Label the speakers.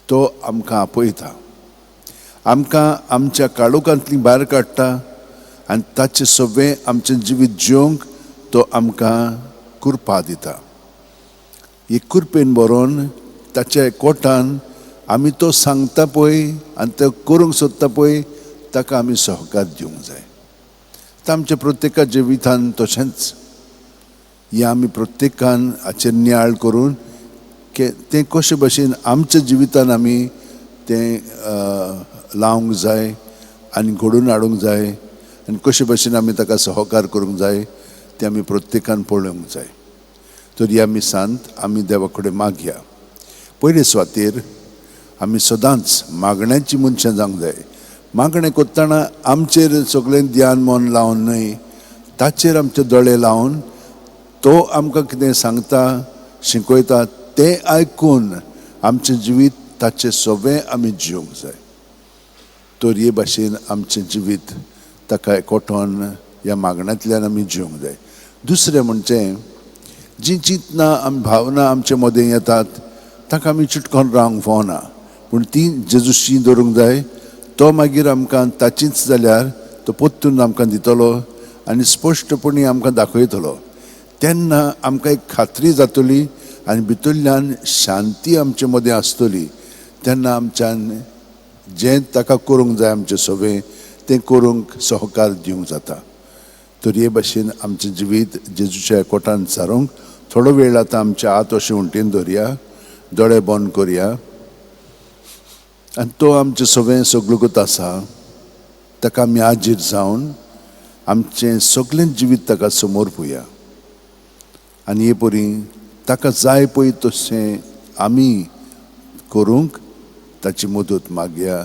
Speaker 1: तो आमकां आपयता, आमकां आमच्या काळोखांतली भायर काडटा आनी ताचें सगळें आमचें जिवीत जिवंक तो आमकां कृपा दिता. ही कृपेन बरोवन ताच्या कोटान आमी तो सांगता पळय आनी तो करूंक सोदता पळय ताका आमी सहकार दिवंक जाय. आमच्या प्रत्येका जिवितान तशेंच हें आमी प्रत्येकान हाचेर नियाळ करून तें कशे भशेन आमच्या जिवितान आमी तें लावंक जाय आनी घडोवन हाडूंक जाय आनी कशे भशेन आमी ताका सहकार करूंक जाय तें आमी प्रत्येकान पळोवंक जाय. तर ह्या मिसांत आमी देवा कडेन मागया. पयले सुवातेर आमी सदांच मागण्याची मनशां जावंक जाय. मागणें करतना आमचेर सगळें ध्यान मन लावन न्हय, ताचेर आमचे दोळे लावन तो आमकां कितें सांगता शिकयता तें आयकून आमचें जिवीत ताचें सगळें आमी जिवंक जाय. तर हे भाशेन आमचें जिवीत ताका एकवटोन ह्या मागण्यांतल्यान आमी जिवंक जाय. दुसरें म्हणजे जीं चिंतनां आमी भावना आमचे मदें येतात ताका आमी चिटकोन रावंक फावना, पूण ती जेजूशी दवरूंक जाय. तो मागीर आमकां ताचीच जाल्यार तो परतून आमकां दितलो आनी स्पश्टपणी आमकां दाखयतलो. तेन्ना आमकां एक खात्री जातली आनी भितरल्यान शांती आमचे मदें आसतली. तेन्ना आमच्यान जें ताका करूंक जाय आमचें सगळें तें करूंक सहकार दिवंक जाता. तर हे भाशेन आमचें जिवीत जेजूच्या एकवटान सारूंक थोडो वेळ आतां आमच्या हात अशें उंटेन धरया, दोळे बंद करया आनी तो आमचें सगळें सगळगूत आसा ताका आमी आजीर जावन आमचें सगळें जिवीत ताका समोर पळया आनी हे परी ताका जाय पळय तशें आमी करूंक ताची मदत मागया.